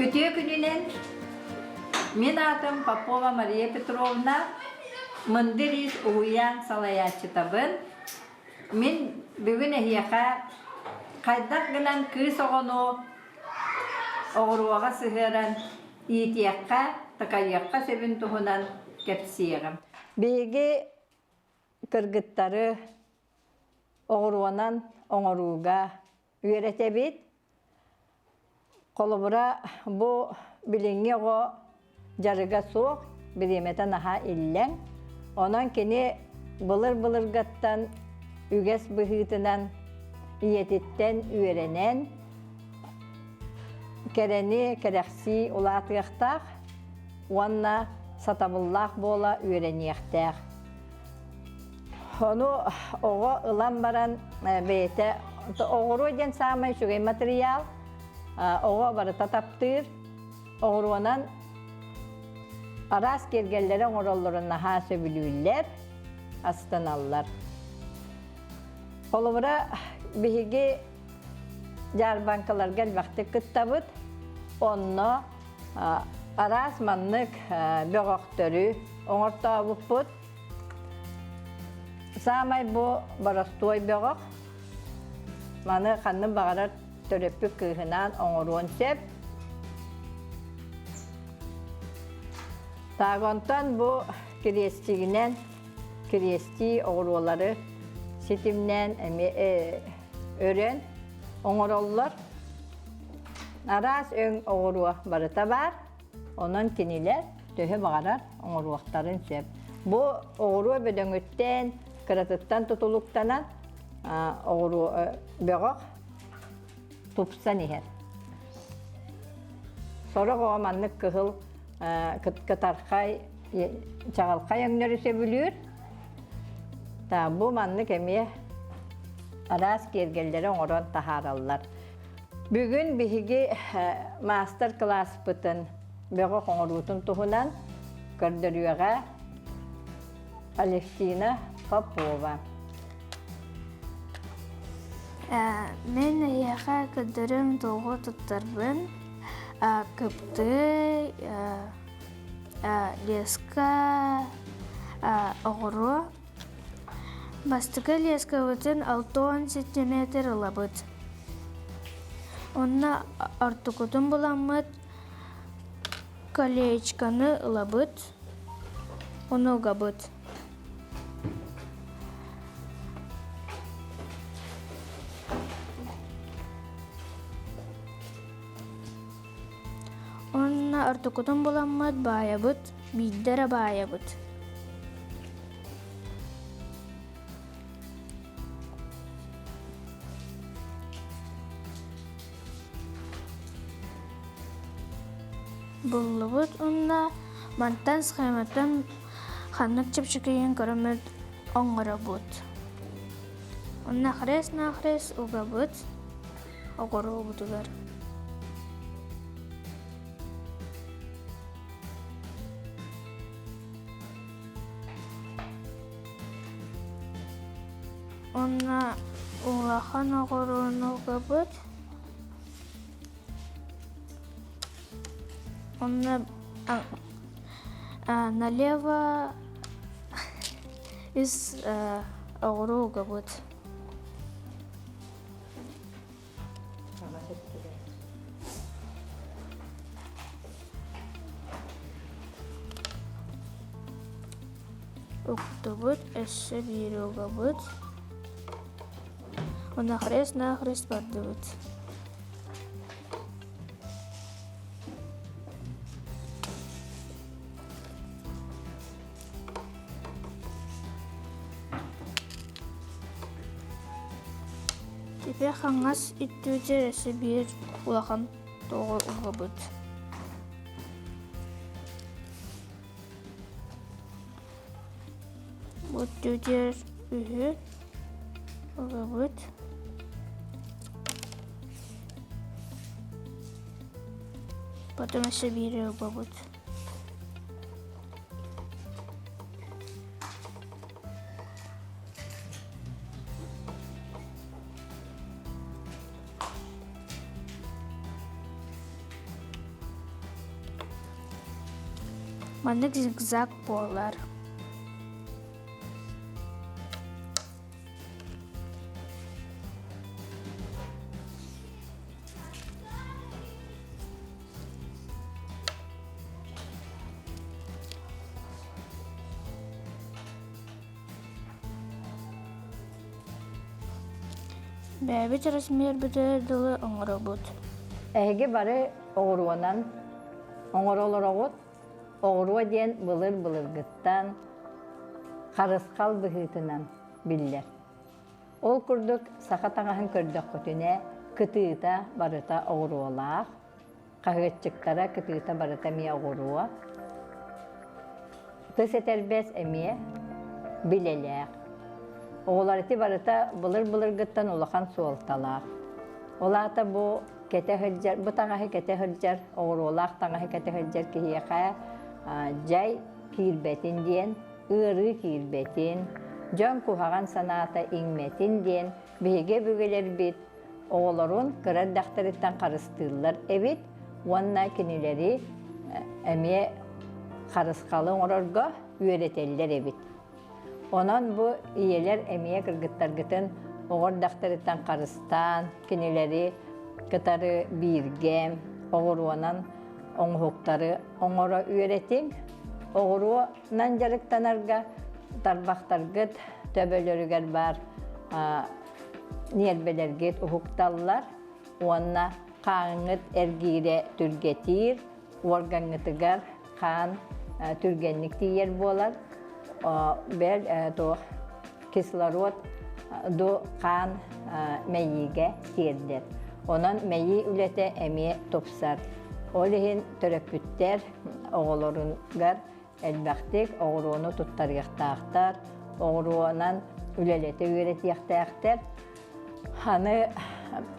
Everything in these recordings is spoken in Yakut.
Үтүө күнүнэн мин аатым Попова Мария Петровна, Мындыр Ис уһуйаан салайааччытабын. Мин бүгүн эһиэхэ хайдах гынан кыыс оҕону оҕуруоҕа сыһыаран иитиэххэ, такайыахха сөбүн туһунан кэпсиэҕим. Биһиги кыргыттары оҕуруонан оҥорууга үөрэтэбит. Холобура, бу билиҥҥи оҕо дьарыга суох, бириэмэтэ наһаа иллэҥ. Онон кини былыр-былыргаттан үгэс быһыытынан ийэтиттэн үөрэнэн, кэрэни кэрэхсии улаатыахтаах уонна сатабыллаах буола үөрэниэхтээх. Ону оҕо ылан баран бэйэтэ оҕуруо диэн саамай үчүгэй матырыйаал. Оҕо барыта таптыыр. Оҕуруонан араас киэргэллэри оҥороллорун наһаа сөбүлүүллэр, астыналлар. Холобура, биһиги дьаарбаҥкаларга элбэхтик кыттабыт. Онно араас маннык бөҕөхтөрү оҥортообуппут. Саамай бу боростуой бөҕөх. Маны ханнык баҕарар төрөппүт кыыһынаан оҥоруон сөп. Так, онтон бу кириэстигинэн кириэстии оҕуруолары ситимнээн эмиэ өрөн оҥороллор. Араас өҥ оҕуруо барыта баар. Онон кинилэр төһө баҕарар оҥоруохтарын сөп. Бу оҕуруо бөдөҥүттэн, кыратыттан тутулуктанан оҕуруо бөҕөх тупсан иһэр. Сорох оҕо маннык кыһыл кытархай, чаҕылхай өҥнөрү сөбүлүүр. Бу маннык эмиэ араас киэргэллэри оҥорон таһаараллар. Бүгүн биһиги маастар-кылааспытын бөҕөх оҥоруутун туһунан көрдөрүөҕэ Алевтина Попова. Мин эһиэхэ көрдөрүм туоҕу туттарбын кыптый, леска, оҕуруо. Бастакы лескабытын 60 сантиметр ылабыт. Онно ортокутун буламмыт колечконы ылабыт, ону угабыт. Онно ортокутун буламмыт баайабыт, биирдэ эрэ баайабыт. Буллубут уонна мантан схематтан ханнык чэпчэкийин көрөммүт оҥоробут. Онно хрест-нахрест угабыт оҕуруобутугар. Уонна улахан оҕуруону угабыт. Онно налево үс оҕуруо угабыт. Уктубут, өссө биир угабыт. Уонна хрест-нахрест бардыбыт. Теперь хаҥас өттүгэр өссө биир улахан тоҕу угабыт. Бу өттүгэр үһү угабыт. Потом өссө биири угабыт. Маннык зигзаг буолар. Бэйэбит размербытыгар дылы оҥоробут. Эһиги бары оҕуруонан оҥоро олороҕут. Оҕуруо диэн былыр-былыргыттан харысхал быһыытынан биллэр. Ол курдук саха таҥаһын көрдөххүтүнэ кытыыта барыта оҕуруолаах, хаһыаччыктара кытыыта барыта эмиэ оҕуруо, тыс этэрбэс эмиэ билэлээх. Оҕолор ити барыта былыр-былыргыттан улахан суолталаах. Ол аата бу кэтэ сылдьар, бу таҥаһы кэтэ сылдьар, оҕуруолаах таҥаһы кэтэ сылдьар киһиэхэ дьай киирбэтин диэн, ыарыы киирбэтин, дьон куһаҕан санаата иҥмэтин диэн биһиги өбүгэлэрбит оҕолорун кыра эрдэхтэриттэн харыстыыллар эбит уонна кинилэри эмиэ харысхалы оҥорорго үөрэтэллэр эбит. Онон бу ийэлэр эмиэ кыргыттаргытын оҕо эрдэхтэриттэн харыстаан, кинилэри кытары бииргэ оҕуруонан оҥоһуктары оҥоро үөрэтиҥ. Оҕуруонан дьарыктанарга тарбахтаргыт төбөлөрүгэр баар ньиэрбэлэргит уһукталлар уонна хааҥҥыт эргиирэ түргэтиир, уоргаҥҥытыгар хаан түргэнник тиийэр буолар. Бэл туох кислород ду хаан мэйиигэ тиэрдэр. Онон мэйии үлэтэ эмиэ тупсар. Ол иһин төрөппүттэр оҕолоругар элбэхтик оҕуруону туттарыахтаахтар, оҕуруонан үлэлэтэ үөрэтиэхтээхтэр. Аны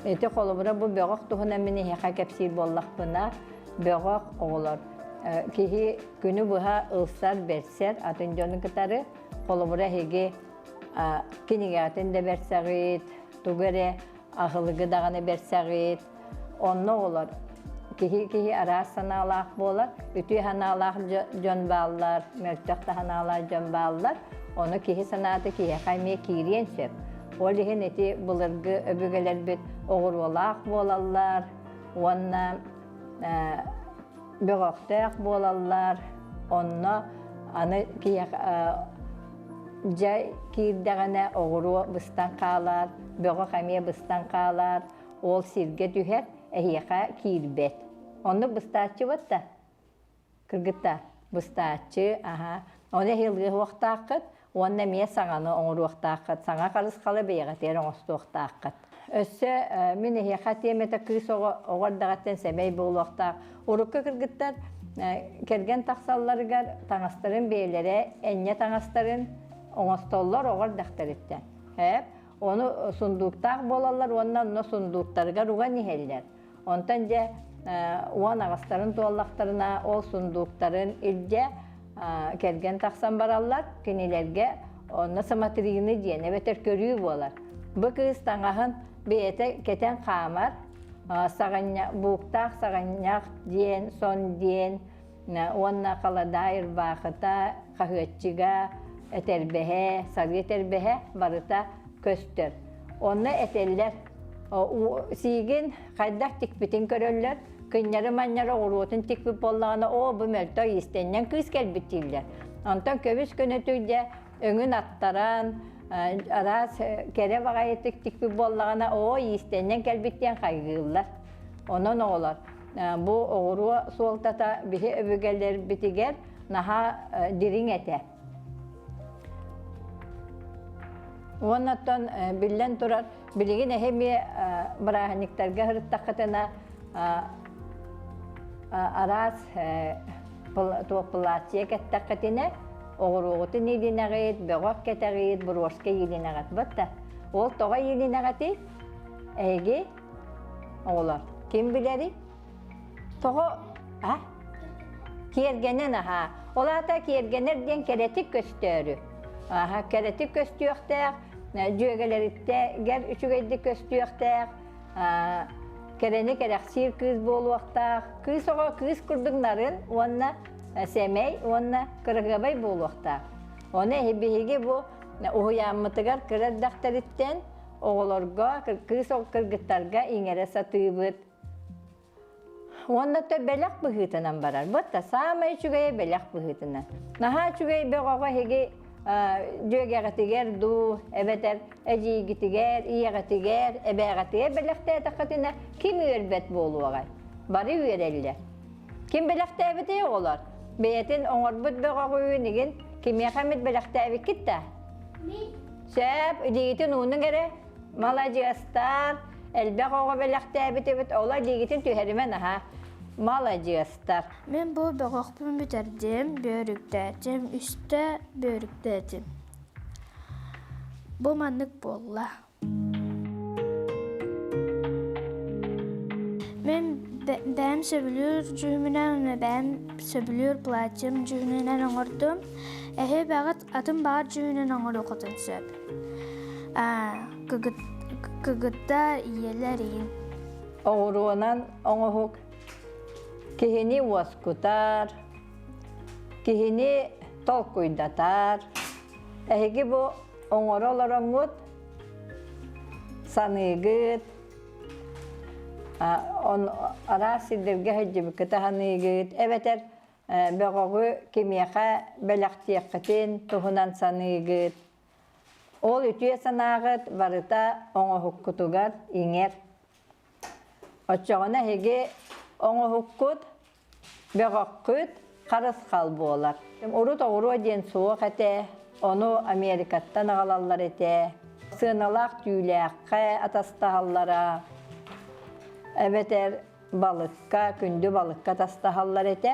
ити холобура бу бөҕөх туһунан мин эһиэхэ кэпсиир буоллахпына, бөҕөх оҕолор киһи күнү быһа ылсар, бэрсэр атын дьону кытары холобура эһиги кинигэҕитин да бэрсэҕит, тугу эрэ аһылыгы даҕаны бэрсэҕит. Онно оҕолор киһи киһи араас санаалаах буолар, үтүө санаалаах дьон бааллар, мөлтөх да санаалаах дьон бааллар. Ону киһи санаата киһиэхэ эмиэ киириэн сөп. Ол иһин ити былыргы өбүгэлэрбит оҕуруолаах буолаллар уонна бөҕөхтөөх буолаллар. Онно аны киһиэхэ дьэ киирдэҕинэ оҕуруо быстан хаалар, бөҕөх эмиэ быстан хаалар, ол сиргэ түһэр, эһиэхэ киирбэт. Оннук быстааччыбыт да кыргыттар быстааччы, аһа. Ону эһи ылыахтааххыт уонна эмиэ саҥаны оҥоруохтааххыт, саҥа харысхалы бэйэҕитигэр оҥостуохтааххыт. Өссө мин эһиэхэ тиэмэтэ кыыс оҕо оҕо эрдэҕиттэн сэмэй буолуохтаах. Урукку кыргыттар кэргэн тахсалларыгар таҥастарын бэйэлэрэ энньэ таҥастарын оҥостоллор оҕо эрдэхтэриттэн. Эп ону сундууктаах буолаллар уонна онно сундууктарыгар уган иһэллэр. Онтон дьэ 18-тарын туоллахтарына ол сундууктарын илдьэ кэргэн тахсан бараллар. Кинилэргэ онно самотрины диэн эбэтэр көрүү буолар. Бу кыыс таҥаһын бэйэтэ кэтэн хаамар, саҕынньах, бууктаах саҕынньах диэн, сон диэн уонна халадаай ырбаахыта, хаһыаччыга, этэрбэһэ, сарыы этэрбэһэ барыта көстөр. Онно этэллэр, сиигин хайдах тикпитин көрөллөр, кынньары-манньары оҕуруотун тикпит буоллаҕына, оо, бу мөлтөх иистэнньэҥ кыыс кэлбит дииллэр. Онтон көбүс көнөтүк дьэ өҥүн аттаран, араас кэрэ баҕайытык тикпит буоллаҕына, оо, иистэнньэҥ кэлбит диэн хайгыыллар. Онон оҕолор, бу оҕуруо суолтата биһи өбүгэлэрбитигэр наһаа дириҥ этэ. Уонна оттон биллэн турар, билигин эһи эмиэ бырааһынньыктарга сырыттаххытына араас туох платье кэттэххитинэ, оҕуруоҕутун иилинэҕит, бөҕөх кэтэҕит, брошка иилинэҕит. Бытта. Ол тоҕо иилинэҕитий? Эһиги оҕолор ким билэрий? Тоҕо а? Киэргэнэн аһаа. Ол аата киэргэнэр диэн кэрэтик көстөөрү. Аха, кэрэтик көстүөхтээх, дьүөгэлэриттэгэр үчүгэйдик көстүөхтээх, кэрэни кэрэхсиир кыыс буолуохтаах. Кыыс оҕо кыыс курдук нарын уонна сэмэй уонна кыраһыабай буолуохтаах. Ону биһиги бу уһуйааммытыгар кыра эрдэхтэриттэн оҕолорго, кыыс кыргыттарга иҥэрэ сатыыбыт. Уонна то бэлэх быһыытынан барар. Бытта саамай үчүгэйэ бэлэх быһыытынан. Наһаа үчүгэй бөҕөҕө эһиги дьүөгэҕитигэр дуу, эбэтэр эдьиийгитигэр, ийэҕитигэр, эбээҕитигэр бэлэхтээтэххитинэ ким үөрбэт буолуоҕай? Бары үөрэллэр. Ким бэлэхтээбитий оҕолор? Бэйэтин оҥорбут бөҕөҕүн игин кимиэхэ эмит бэлэхтээбиккит да? Сөп, илиигитин уунуҥ эрэ. Маладьыастар, элбэх оҕо бэлэхтээбит эбит, ола илиигитин түһэримэн аһа. Маладьыастар. Мин бу бөҕөхпүн бүтэрдим, бөрүктээтим, үстэ бөрүктээтим. Бу маннык буолла. Мин бэйэм сөбүлүүр дьүһүмүнэн бэйэм сөбүлүүр платьем дьүһүнүнэн оҥордум. Эһи бэҕит атын баар дьүһүнүн оҥоруоххутун сөп. Кыгытта ийэлэр иин. Оҕуруонан оҥоһук киһини уоскутар, киһини толкуйдатар. Эһиги бу оҥоро олороҥҥут саныыгыт, араас сирдэргэ сылдьыбыккыт аһаныыгыт, эбэтэр бөҕөҕү кимиэхэ бэлэхтиэххитин туһунан саныыгыт. Ол үтүө санааҕыт барыта оҥоһуккутугар иҥэр. Оччоҕуна эһиги оҥоһуккут Бөҕөххүт харысхал буолар. Урут оҕуруо диэн суох этэ, ону Америкаттан аҕалаллар этэ. Сыаналаах түүлээххэ атастаһаллара, эбэтэр балыкка, күндү балыкка атастаһаллар этэ.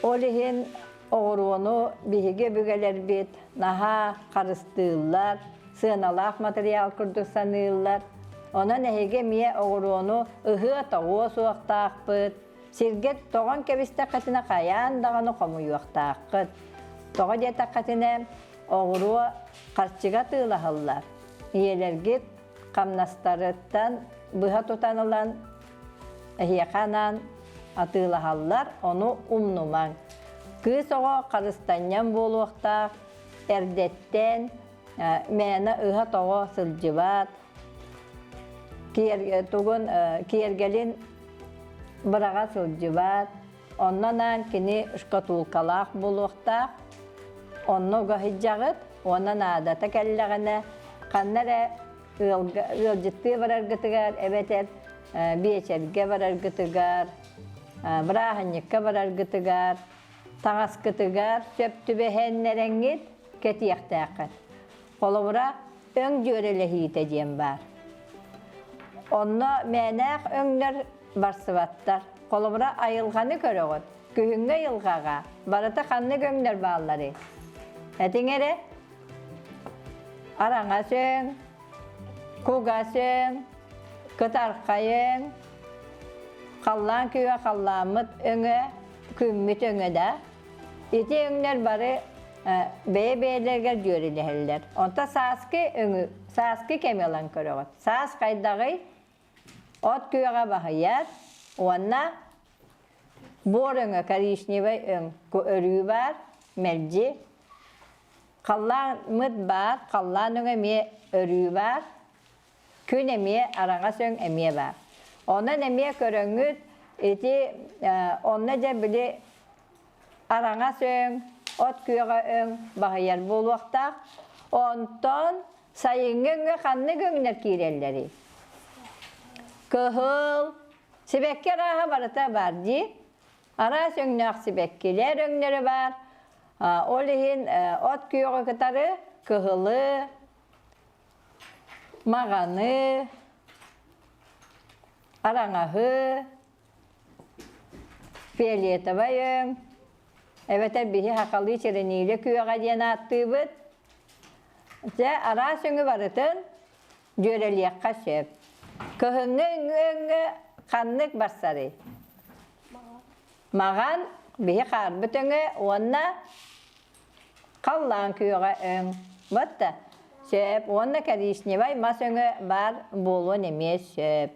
Ол иһин оҕуруону биһиги өбүгэлэрбит наһаа харыстыыллар, сыаналаах матырыйаал курдук саныыллар. Онон эһиги эмиэ оҕуруону ыһыа-тоҕуо суохтаахпыт, сиргэ тоҕон кэбистэххитинэ хайаан даҕаны хомуйуохтааххыт. Тоҕо диэтэххитинэ, оҕуруо харчыга атыылаһыллар. Ийэлэргит хамнастарыттан быһа тутан ылан эһиэхэ анаан атыылаһаллар, ону умнумаҥ. Кыыс оҕо харыстанньан буолуохтаах, эрдэттэн мээнэ ыһа-тоҕо сылдьыбат, тугун киэргэлин быраҕа сылдьыбат, онно анаан кини шкатулкалаах буолуохтаах, онно уга сылдьаҕыт уонна наадата кэллэҕинэ ханна эрэ ыалдьыттыы бараргытыгар эбэтэр биэчэргэ бараргытыгар, бырааһынньыкка бараргытыгар таҥаскытыгар сөп түбэһэннэрэҥҥит кэтиэхтээххит. Холобура, өҥ дьүөрэлэһиитэ диэн баар. Онно мээнээх өҥнөр барсыбаттар. Холобура, айылҕаны көрөҕүт. Күһүҥҥү айылҕаҕа барыта ханнык өҥнөр баалларый? Этиҥ эрэ. Араҥас өҥ, кугас өҥ, кытархай өҥ, халлаан күүһэ халлааммыт өҥө, күммүт өҥө да. Ити өҥнөр бары бэйэ-бэйэлэригэр дьүөрэлэһэллэр. Онто сааскы өҥү, сааскы кэми ылан көрөҕүт. Саас хайдаҕый? От күөҕэ баһыйар уонна буор өҥө, коричневай өҥ өрүү баар, мэлдьи. Халлааммыт баар, халлаан өҥө эмиэ өрүү баар, күн эмиэ, араҥас өҥ эмиэ баар. Онон эмиэ көрөҥҥүт ити онно дьэ били араҥас өҥ, от күөҕэ өҥ баһыйар буолуохтаах. Онтон сайыҥҥы өҥҥө ханнык өҥнөр киирэллэрий? Кыһыл, сибэкки арааһа барыта баар дии. Араас өҥнөөх сибэккилэр өҥнөрө баар. Ол иһин от күөҕү кытары кыһылы, маҕаны, араҥаһы, фиолетовай өҥ, эбэтэр биһи сахалыы чернилэ күөҕэ диэн ааттыыбыт. Дьэ, араас өҥү барытын дьүөрэлиэххэ сөп. Кыһыҥҥы өҥҥө ханнык барсарый? Маҕан биһи хаарбыт өҥө уонна халлаан күөҕэ өҥ. Батта сөп уонна коричневай мас өҥө баар буолуон эмиэ сөп.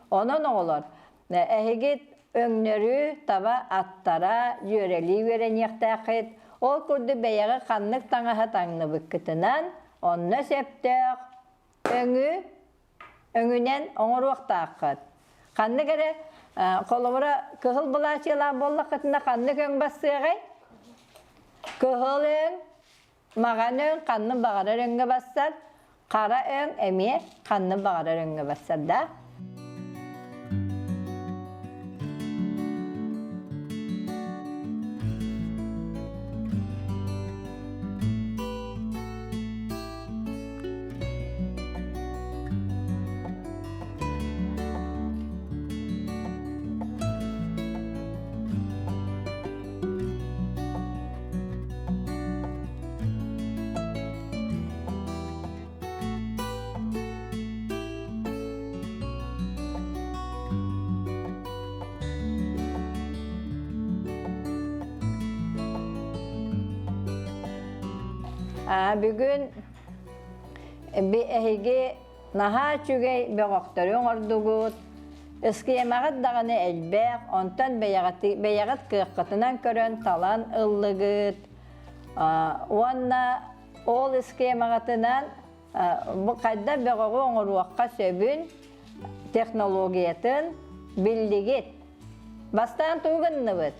Онон оҕолор, эһиги. Өҥнөрү таба аттара дьүөрэлии үөрэниэхтээххит. Ол курдук бэйэҕит ханнык таҥаһы таҥныбыккытынан, онно сөптөөх өҥү өҥүнэн оҥоруохтааххыт. Ханнык эрэ холобура кыһыл былаачыйалаах буоллаххытына ханнык өҥ бассыаҕай? Кыһыл өҥ, маҕан өҥ ханнык баҕарар өҥҥө бассар, хара өҥ эмиэ ханнык баҕарар өҥҥө бассар да? Бүгүн эһиги наһаа үчүгэй бөҕөхтөрү оҥордугут. Ыскыйамаҕыт даҕаны элбэх, онтон бэйэҕит кыаххытынан көрөн талан ыллыгыт. Уонна ол ыскыйамаҕытынан бу хайдах бөҕөҕү оҥоруохха сөбүн, технологиятын биллигит. Бастаан тугу гынныбыт?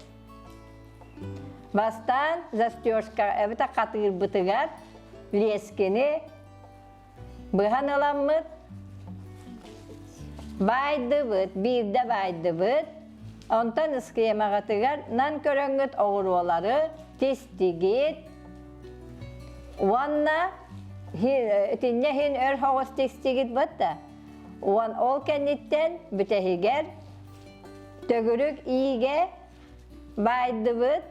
Бастаан застежка эбэтэр хатыырбытыгар лиэскини быһан ыламмыт баайдыбыт, биирдэ баайдыбыт. Онтон схемаҕытыгар нан көрөҥҥүт оҕуруолары тистигит уонна итиннэ иһин өр соҕус тистигит бытта. Уон ол кэнниттэн бүтэһигэр төгүрүк иигэ баайдыбыт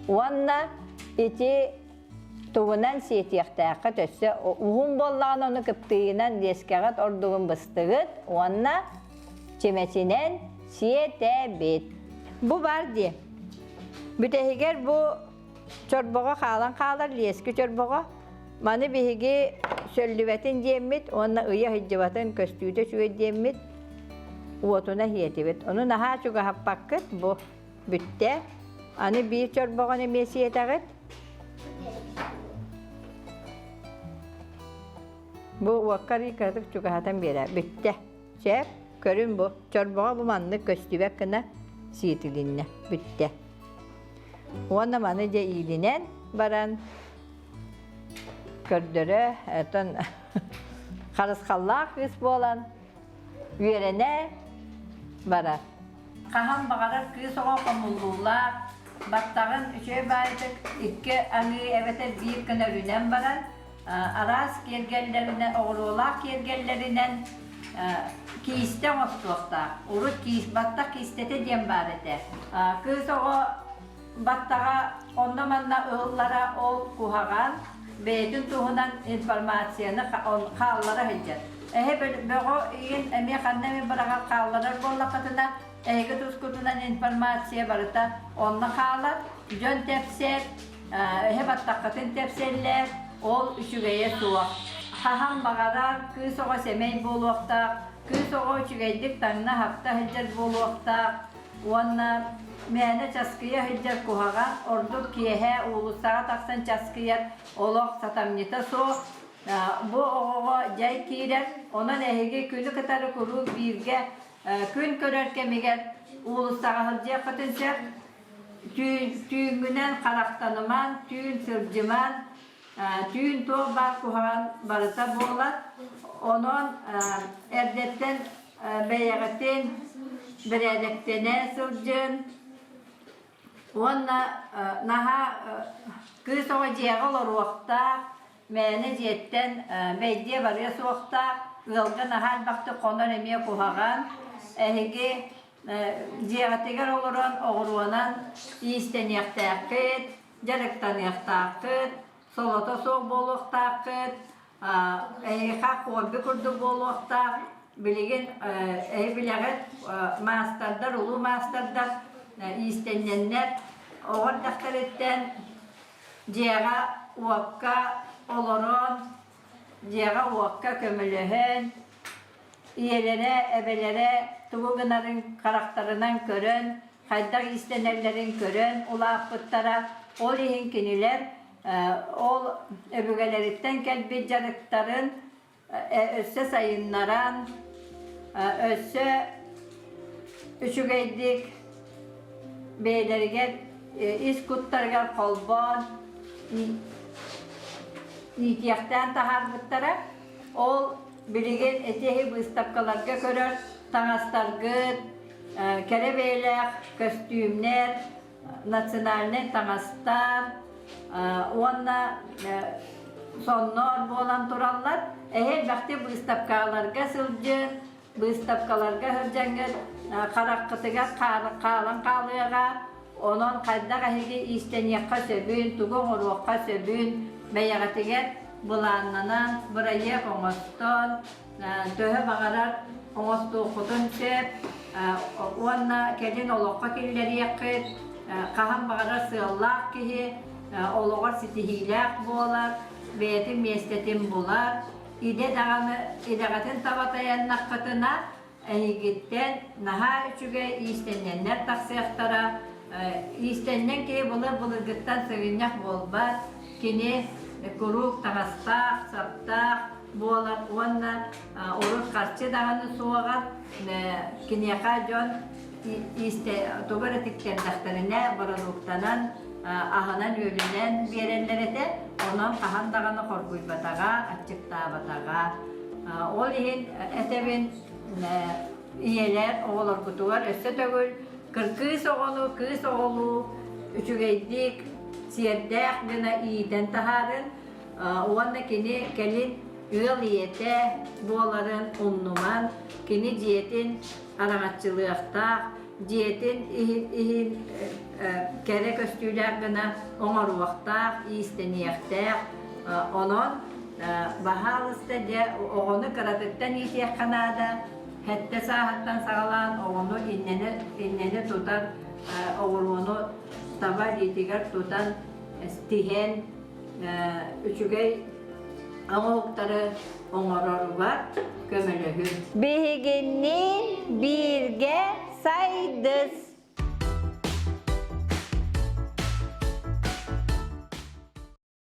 уонна ити тугунан сиэтиэхтээххит өссө уһун буоллаҕына ону кыптыыйынан лиэскэҕит ордугун быстыгыт уонна чимэчинэн сиэтэбит. Бу бар дии. Бүтэһигэр бу чорбоҕо хаалан хаалар лиэски чорбоҕо. Маны биһиги сөллүбэтин диэммит уонна ыйа сылдьыбатын көстүүтэ үчүгэй диэммит уотуна иһиэтибит. Ону наһаа чугаһаппаккыт бу бүттэ. Аны биир чорбоҕун эмиэ сиэтэҕит. Бу уокка кыратык чугаһатан биэрэ. Бүттэ. Сөп, көрүн бу. Чорбоҕо бу маннык көстүбэт гына сиэтилиннэ. Бүттэ. Уонна маны дьэ иилинэн баран көрдөрө, оттон харысхаллаах кыыс буолан үөрэнэ барар. Хаһан баҕарар кыыс оҕо хомуллуулаах, баттаҕын үчүгэй баайытык икки аҥыы эбэтэр биир гына өрүнэн баран, араас киэргэллэринэн, оҕуруолаах киэргэллэринэн киистэ оҥостуохтаах. Урут киис, баттах киистэтэ диэн баар этэ. Кыыс оҕо баттаҕа онно-манна ыһыллара ол куһаҕан, бэйэтин туһунан информацияны хааллара сылдьар. Эһэ бөҕө иин эмиэ ханна эмэ быраҕар хаалларар буоллаххытына, эһиги тускутунан информация барыта онно хаалар, дьон тэпсэр, эһэ баттаххытын тэпсэллэр, ол үчүгэйэ суох. Хаһан баҕарар кыыс оҕо сэмэй буолуохтаах, кыыс оҕо үчүгэйдик таҥна-хапта сылдьар буолуохтаах уонна мээнэ часкыйа сылдьар куһаҕан, ордук киэһэ уулуссаҕа тахсан часкыйар олох сатамньыта суох. Бу оҕоҕо дьай киирэр, онон эһиги күнү кытары куруук бииргэ күн көрөр кэмигэр уулуссаҕа сылдьыаххытын сөп. Түүҥҥүнэн харахтанымаҥ, түүн сылдьымаҥ, түүн туох баар куһаҕан барыта буолар. Онон эрдэттэн бэйэҕитин бэрээдэктэнэ сылдьын уонна наһаа кыыс оҕо дьиэҕэ олоруохтаах, мээнэ дьиэттэн бэйдиэ барыа суохтаах, ыалга наһаа элбэхтик хонор эмиэ куһаҕан. Эһиги дьиэҕитигэр олорон оҕуруонан иистэниэхтээххит, дьарыктаныахтааххыт, солото суох буолуохтааххыт, эһиэхэ хобби курдук буолуохтаах. Билигин эһи билэҕит маастардар, улуу маастардар иистэнньэннэр оҕо эрдэхтэриттэн дьиэҕэ уокка олорон, дьиэҕэ уокка көмөлөһөн. Ийэлэрэ, эбэлэрэ тугу гынарын харахтарынан көрөн, хайдах иистэнэллэрин көрөн улааппыттара. Ол иһин кинилэр ол өбүгэлэриттэн кэлбит дьарыктарын өссө сайыннаран, өссө үчүгэйдик бэйэлэригэр ис куттарыгар холбоон иитиэхтээн таһаарбыттара. Ол билигин ити быыстапкаларга көрөр таҥастаргыт, кэрэ бэйэлээх көстүүмнэр, национальнай таҥастар уонна соннор буолан тураллар. Эһи элбэхтик быыстапкаларга сылдьын, быыстапкаларга сылдьаҥҥыт хараххытыгар хаалан хаалыаҕа. Онон хайдах эһиги иистэниэххэ сөбүн, тугу оҥоруохха сөбүн бэйэҕитигэр былааннанан, бырайыак оҥостон, төһө баҕарар оҥостуоххутун сөп уонна кэлин олоххо киллэриэххит. Хаһан баҕарар сыаллаах киһи олоҕор ситиһиилээх буолар, бэйэтин миэстэтин булар. Идэ даҕаны идэҕитин таба тайаннаххытына, эһигиттэн наһаа үчүгэй иистэнньэннэр тахсыахтара. Иистэнньэҥ киһи былыр-былыргыттан сыгынньах буолбат, кини куруук таҥастаах, саптаах буолар уонна урут харчы даҕаны суоҕар киниэхэ дьон тугу эрэ тиктэрдэхтэринэ бородууктанан аһынан-үөлүнэн биэрэллэр этэ. Онон хаһан даҕаны хоргуйбатаҕа, аччыктаабатаҕа. Ол иһин этэбин, ийэлэр оҕолоргутугар өссө төгүл кыргыз оҕону кыыс оҕолуу үчүгэйдик, сиэрдээх гына иитэн таһаарын уонна кини кэлин ыал ийэтэ буоларын умнуман, кини дьиэтин араҥаччылыахтаах, дьиэтин иһин иһин кэрэ көстүүлээх гына оҥоруохтаах, иистэниэхтээх. Онон баһаалыста дьэ оҕону кыратыттан иитиэххэ наада. Сэттэ сааһыттан саҕалаан оҕону иннэни, иннэни тутан, оҕуруону таба илиитигэр тутан, тиһэн үчүгэй оҥоһуктары оҥороругар көмөлөһүн. Биһигинниин бииргэ сайдыс!